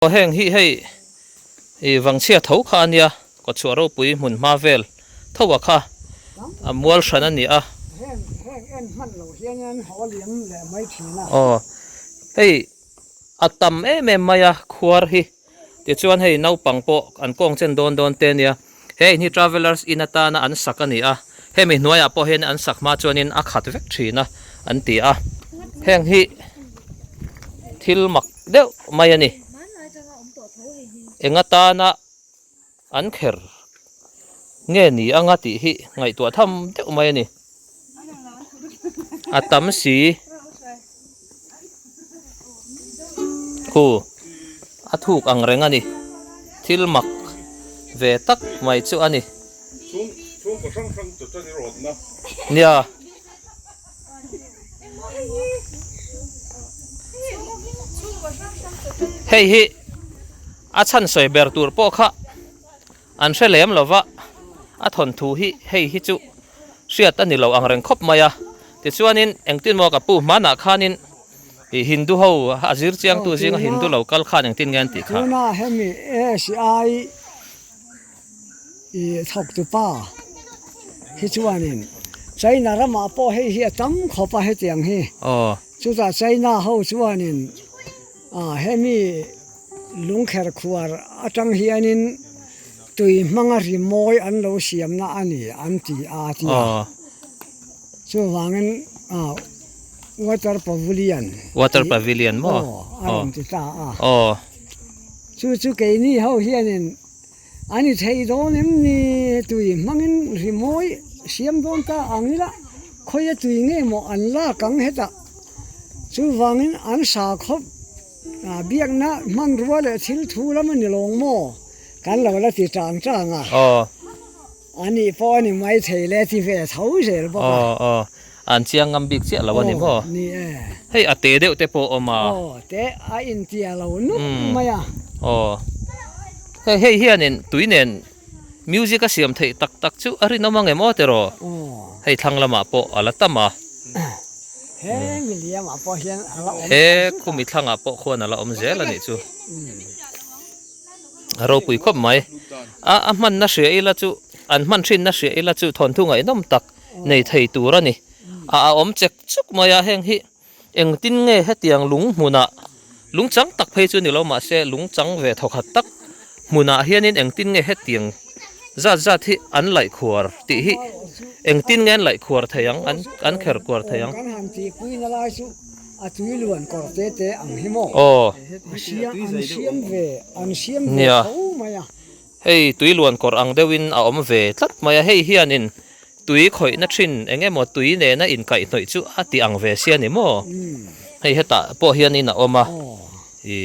Heng hi hei ih vangchhia tho kha a nia, kawtchhuah ropui hmun hma vel tho a kha a mual hran a ni a. Aw hei a tam em em mai a khuar hi tichuan hei naupang pawh an kawng chen dawn dawn te a nia, he in hi travellers in atana an sak a ni a, hemi hnuaiah pawh hian an sak hma chuanin a khat vek thin a an ti a, heng hi thil mak. deuh mai a ni. Eng atana an kher nge ni anga tih hi ngaihtuah tham deuh mai a ni. A tam si khu a thuk ang reng a ni. Thil mak ve tak mai chu a ni. Nia. Hei hi a chhan sawi ber tur pawh kha an hre lem lo va, a thawnthu hi hei hi chu hriat a ni lo ang reng khawp mai a. Tichuanin engtin maw ka pu hmanah khanin ih Hindu ho a zir chiangtu zinga Hindu lo kal khan engtin nge an tih kha. Tuna hemi ASI I thawktu pa hi chuanin China ramah pawh hei hi a tam khawp a hetiang hi. Chutah China ho chuanin hemi lungkher khuar atang hianin tui hmanga rimawi an lo siamna a ni an ti a a ti a. Chuvangin Water Pavilion Water Pavilion maw? A rawn ti ta a. Chu chu keini ho hianin A ni thei dawn em ni? Tui hmangin rimawi siam dawn ta ang ila, khawia tui nge maw an lak ang hetah? Chuvangin an sa khawp biakna hmanrua leh thil thu lam a ni lawng maw? Kan lo la ti tang tang a. A nih pawh a ni mai thei le ti ve tho zel bawk a. Aw aw, an chiang ngam bik chiah lo a ni maw? Ni e. Hei a te deuh te pawh a awm a. Aw te a intia lo nuk mai a. Aw, hei hei hianin tui nen music a siam theih tak tak chu a rinawm ang em aw tiraw? Aw. Hei thlang lamah pawh a la tam a. He miliamah pawh hian a la awm. He khumi thlangah pawh khuan a la awm zel a nih chu. A ropui khawp mai. A a hmanna hria ila chu an hman thinna hria ila chu thawnthu ngaihnawm tak nei thei tur a ni. A a awm chek chuk mai a, heng hi engtin nge hetiang lung hmunah lung chang tak phei chu ni lo mahse lung chang ve thawkhat tak hmunah hianin engtin nge hetiang zat zat hi an laih khuar tih hi engtin nge an laih khuar thei ang an an kher kuar thei ang. A tui luan kawr te te ang hi maw? Aw. A siam an siam ve an siam ve tho mai a. Hei tui luan kawr ang deuhin a awm ve tlat mai a, hei hianin tui khawihna thin eng emaw tui nena inkaihhnawih chu a ti ang ve sia ni maw? Hei hetah pawh hianin a awm a. Aw.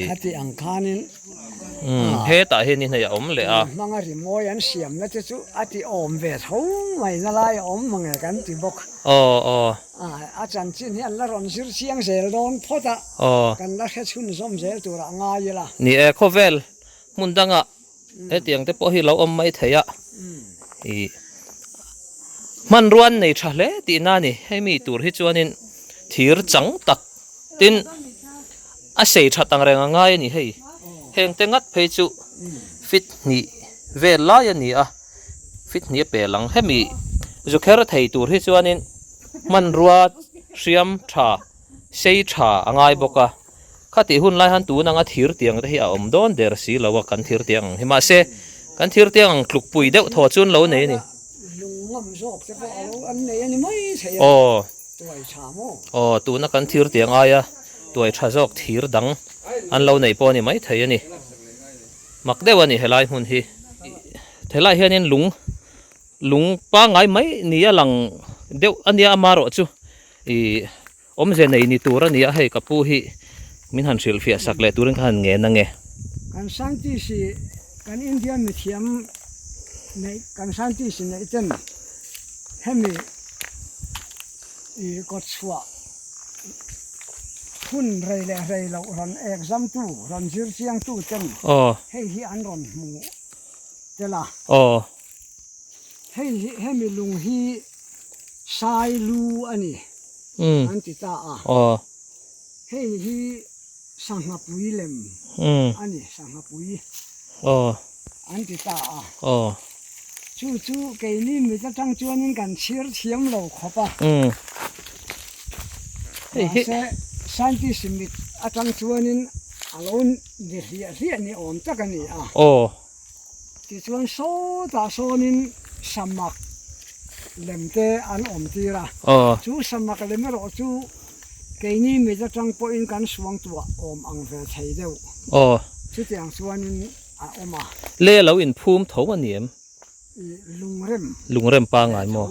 Khati ang khanin Hetah hianin hei a awm leh a. Hmanga rimawi an siamna te chu a ti awm ve tho mai na lai a awm mange kan ti bawk. Aw aw. A chanchin hi an la rawn zir chiang zel dawn phawt a, kan la hre chhunzawm zel turah ngai ila. Ni e, khawvel hmun dangah hetiang te pawh hi lo awm mai thei a, ih hmanrua an nei tha hle tihna a ni. Hemi tur hi chuanin thir chang tak tin a sei that ang reng a ngai a ni hei. Heng te ngat phei chu fit hnih vel lai a ni a. Fit hnih a pel ang. Hemi zu kher thei tur hi chuanin hmanrua hriam tha, sei tha a ngai bawk a. Khatih hun lai han tun anga thir tiang te hi a awm dawn der si lo a, kan thir tiang ang hi. Mahse, kan thir tiang ang tlukpui deuh thaw chu an lo nei a ni. Aw, aw, tuna kan thir tiang aia tuai tha zawk thir dang an lo nei pawh a ni maithei a ni. Mak deuh a ni helai hmun hi. Helai hianin lung lung pangngai mai ni a lang deuh a nia amarawh chu ih awmze nei ni tur a ni a hei ka pu hi min han hrilhfiah sak leh turin ka han ngen ange. Kan scientist hi kan India mithiam neih kan scientist neih ten hemi ih kawtchhuah Hun rei leh rei loh rawn exam tu, rawn zir chiang tu ten hei hi an rawn hmu tel a. Hei hi hemi lung hi sai lu a ni an ti ta a. Hei hi. Sangha pui lem a ni, sangha pui an ti ta a. Chu chu keini mit atang chuanin kan chhir thiam lo khawp a. Mahse, scientist mit atang chuanin a lo ni hliah hliah ni awm tak a ni a. Tichuan sawtah sawnin samak lem te an awm tir a, chu samak lem erawh chu keini mit atang pawhin kan suangtuah awm ang ve thei deuh. Chutiang chuanin a awm a. Le a lo inphum tho a ni em? Lungrem. Lungrem pangngai maw?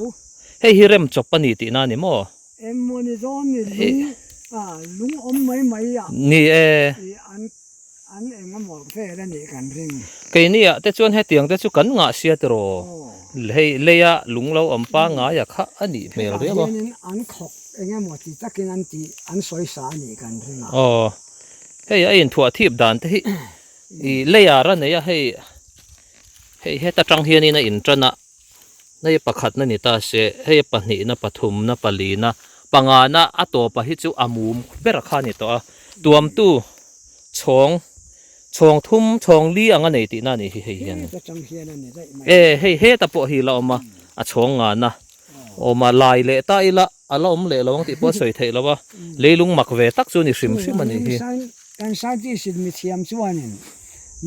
Hei hi rem chawp a ni tihna a ni maw? Engmaw ni dawn ni lung lung awm mai mai a. Ni e. An An eng emaw vel a nih kan ring. Keini ah te chuan hetiang te chu kan ngah sia tiraw? Hei leia lung lo awm pangngai a kha a nih hmel riau a. Hetah hianin an khawk eng emaw ti takin an tih an sawi sa a nih kan ring a. Aw. Hei a inthuah thip dan te hi i leiar a nei a hei hei heta tang hianin a intan a hei pakhatna ni ta se hei pahnihna pathumna palina pangana a tawpa hi chu a mum ber kha a ni tawh a tuamtu Chhawng, chhawng thum, chhawng li ang a nei tihna a nih hi hei hian. E, hei heta pawh hi la awm a, a chhawng ngana awm a, lai leh ta ila a la awm leh lo ang tih pawh a sawi theih lo a, leilung mak ve tak chu ni hrim hrim a nih hi. Kan scientist in mithiam chuanin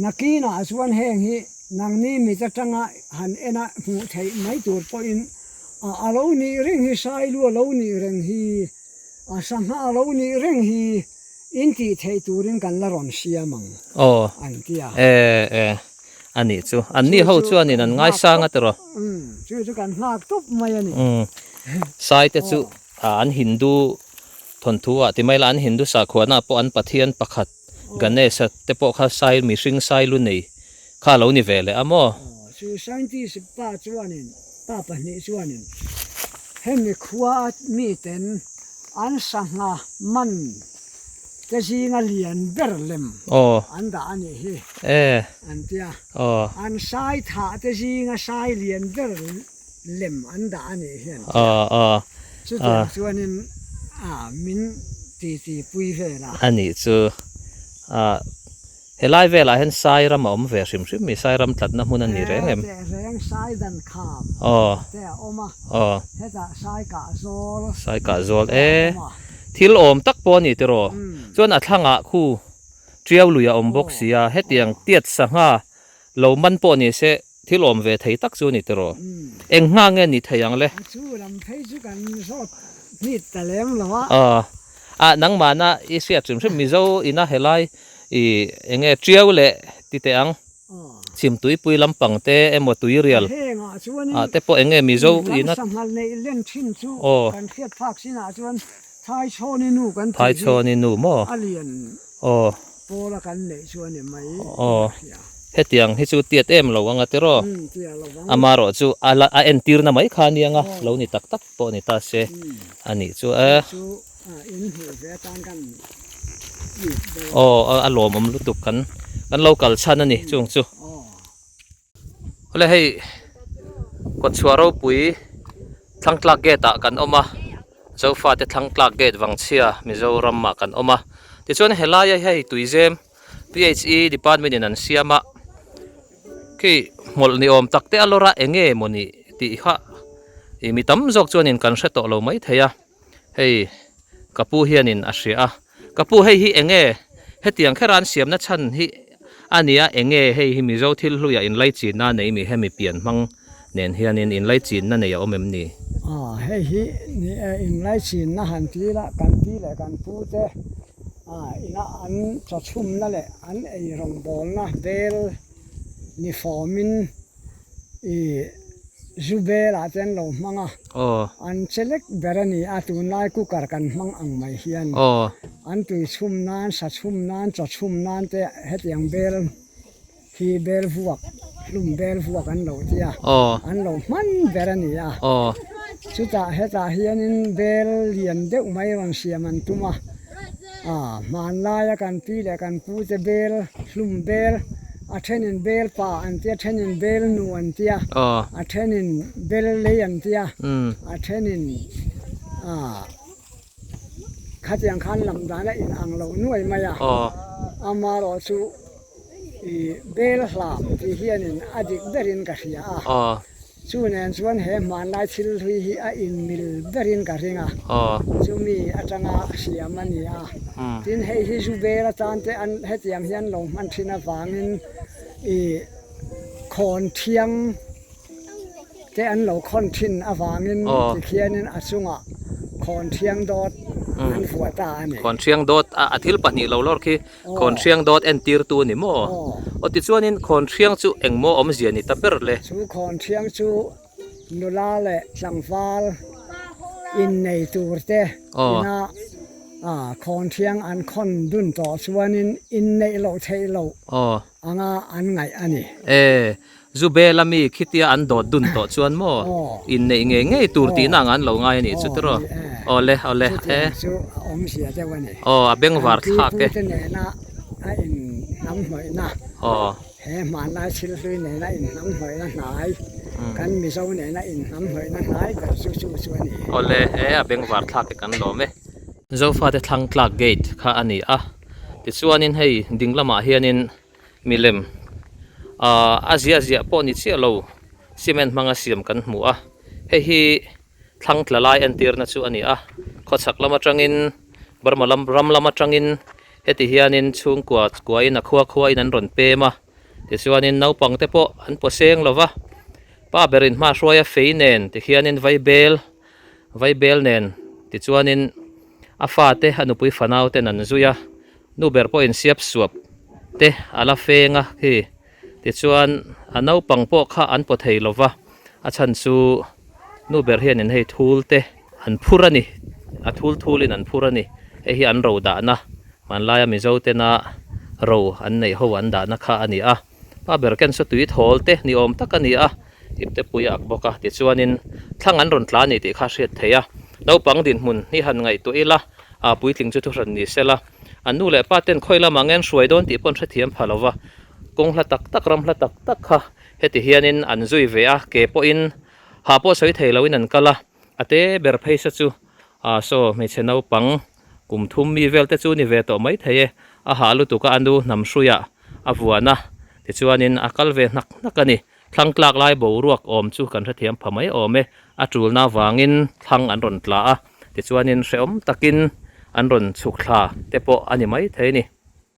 nakinah chuan heng hi nangni mit atanga han en a hmuh theih mai tur pawhin a lo nih reng hi, sailu a lo nih reng hi, a sangha a lo nih reng hi. In tih theih turin kan la rawn siam ang an ti a. E e a nih chu. An ni ho chuanin an ngaisang a tiraw? Umm chu chu kan nghak tawp mai a ni. Umm Sai te chu an Hindu thawnthu ah ti mai la an Hindu sakhuana ah pawh an pathian pakhat Ganesh-a te pawh kha sai mihring sai lu nei kha a lo ni ve leh a maw? Aw chu scientist pa chuanin pa pahnih chuanin hemi khua miten An sangha man te zinga lian ber lem an dah a nih hi an ti a. An sai thah te zinga sai lian ber lem an dah a nih hi an ti a. Chutiang chuanin min titi pui vel a. A nih chu. Helai velah hian sai ram a awm ve hrim hrim mi, sai ram tlatna hmun a ni reng em? He tehreng sai dan kham te a awm a, hetah sai kah zawl Sai kah zawl e, thil awm tak pawh a ni tiraw? Chuan a thlangah khu Tiau lui a awm bawk si a, hetiang tiat sangha lo man pawh ni se thil awm ve thei tak chu a ni tiraw? Eng hna nge ni thei ang le? Chu lam phei chu kan zawt hnit ta lem lo a. A nangmahna i hriat hrim hrim Mizo ina helai I enge tiau leh ti teh ang chhim tuipui lampang te emaw tuirial ah te pawh enge Mizo ina aw Thaichhawni nu maw aw aw hetiang hi chu tiat em lo anga tiraw amarawh chu a la a entirna mai kha ania nga lo ni tak tak pawh ni ta se a nih chu e. Aw a lawmawm lutuk kan kan lo kal chhan a ni chung chu. Awle hei kawtchhuah ropui Thlangtlak gate ah kan awm a, Zofate Thlangtlak gate Vangchhia Mizoram ah kan awm a. Tichuan helai a hei tuizem PHE department in an siam a, khi hmawlh ni awm tak te a lawr a eng nge mawni tih kha ih mi tam zawk chuanin kan hre tawh lo maithei a. Hei ka pu hianin a hria a, ka pu hei hi eng nge hetiang khera an siamna chhan hi a nia eng nge hei hi Mizo thil hluiah inlaichinna a nei mi hemi pian hmang nen hianin inlaichinna nei a awm em ni? Aw hei hi ni e inlaichinna han ti ila kan pi leh kan pu te ina an chawchhumna leh an ei rawngbawlna bel ni fawmin ih zu belah te an lo hmang a, an che lek ber a ni a, tunlai cooker kan hmang ang mai hian an tui chhum nan, sa chhum nan, chaw chhum nan te hetiang bel hi bel vuak hlum bel vuak an lo ti a, an lo hman ber a ni a, chutah hetah hianin bel lian deuh mai rawn siam an tum a. A, hmanlaia kan pi leh kan pu te bel, hlum bel, a thenin bel pa an tia, a thenin bel nu an tia, a thenin bel lei an tia, a thenin a Khatiang khan lam dan a in ang lo nuai mai a. Amarawh chu i bel hlam tih hianin a dik berin ka hria a. Chu nen chuan he hmanlai thil hlui hi a inmil berin ka ring a. Chumi atanga siam a ni a. Tin, hei hi zu bel atan te an hetiang hian lo hman thin avangin i khawn thiang te an lo khawn thin avangin tikhianin a chungah khawn thiang dawt an vuah ta a ni. Khawn thiang dawt a thil pahnih lo lawr khi khawn thiang dawt entirtu a ni maw? Aw tichuanin khawn thiang chu engmaw awmzia ni ta ber le? Chu khawn thiang chu nula leh tlangval innei tur te ina khawn thiang an khawn dun tawh chuanin inneih loh theih loh anga an ngaih a ni. E, Zubela mi khitia an dawt dun tawh chuan maw inneih ngei ngei tur tihna ang an lo ngai a nih chu tiraw? Awle, awle, e. Chu a awmzia deuh a ni. Aw, a bengvar thlak e. Kan pipute nena a inhnamhnawihna, he hmanlai thil hlui nena inhnamhnawihna hnai, kan Mizo nena inhnamhnawihna hnai ber chu chu chu a ni. Awle, e, a bengvar thlak e kan lawm e. Zofate Thlangtlak Gate kha a ni a, tichuanin hei ding lamah hianin milem ahh a ziah ziah pawh ni chiah lo cement hmanga siam kan hmu a hei hi thlang tla lai entirna chu a ni a khawchhak lam atangin Burma lam ram lam atangin heti hianin chhungkua kuain a khua khuain an rawn pem a tichuanin naupang te pawh an paw seng lo va pa berin hma hruaia fei nen tikhianin vaibel vaibel nen tichuanin a fate a nupui fanau ten an zui a Nu ber pawhin siap suap te a la feng a khi tichuan a naupang pawh kha an paw thei lo va a chhan chu nu ber hianin hei thul te an phur a ni a thul thulin an phur a ni hei hi an ro dahna hmanlaia Mizo tena ro an neih ho an dahna kha a ni a pa ber ken saw tui thawl te ni awm tak a ni a ipte pui a ak bawk a tichuanin thlang an rawn tla a ni tih kha a hriat theih a naupang dinhmun hi han ngaihtuah ila. A puitling chu thuhran ni sela, an nu leh pa ten khawi lamah nge an hruai dawn tih pawh an hrethiam pha lo va, kawng hla tak tak, ram hla tak tak kha heti hianin an zui ve a, ke pawhin ha pawh sawi thei loin an kal a, a te ber phei sa chu ah saw hmeichhe naupang kum thum mi vel te chu ni ve tawh mai thei e, a hah lutuk a, a nu hnam hruiah a vuan a, tichuanin a kal ve hnak hnak a ni. Thlang tlak lai boruak awm chu kan hrethiam pha mai awm e, a tulna vangin thlang an rawn tla a, tichuanin hrehawm takin an rawn chhuk thla te pawh a ni mai thei a ni.